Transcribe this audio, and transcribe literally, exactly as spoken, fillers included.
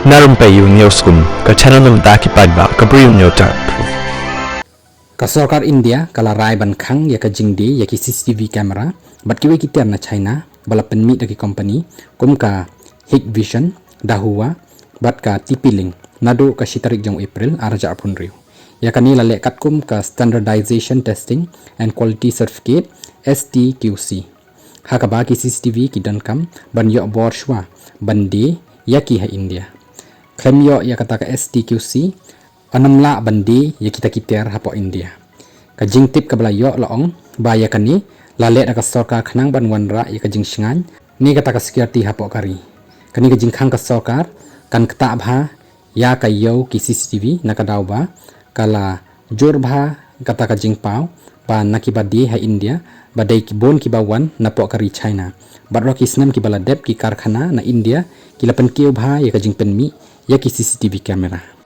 Na Rympei U News Kum, ka channel na bynta ki paidbah ka Bri U News Channel. Ka sorkar India ka la rai ban khang ïa ka jingdie ïa ki C C T V camera bad kiwei ki tiar na China ba la pynmih da ki company kum ka Hikvision, Dahua bad ka TP-Link naduh ka shi tarik jong April ar hajar arphew hynriew. Ïa kane la leh katkum ka Standardization Testing and Quality Certificate, S T Q C, ha kaba ki C C T V ki donkam ban ïoh bor shuwa ban die ïa ki ha India. Khlem ïoh ïa kata ka S T Q C, yn ym lah ban die ïa kita ki tiar hapoh India. Ka jingtip kaba la ïoh la ong ba ïa kane la leh da ka sorkar khnang ban wanrah ïa ka jingshngaiñ ne kata ka security hapoh ka ri. Kane ka jingkhang ka sorkar kan ktah bha ïa ka ïew ki C C T V na ka daw ba ka la jur bha kata ka jingpaw ba na kiba die ha India ba dei ki bun kiba wan napoh ka ri China. Bad ruh ki snem kiba la dep ki karkhana na India ki la pynkiew bha ïa ka jingpynmih ïa ki C C T V camera.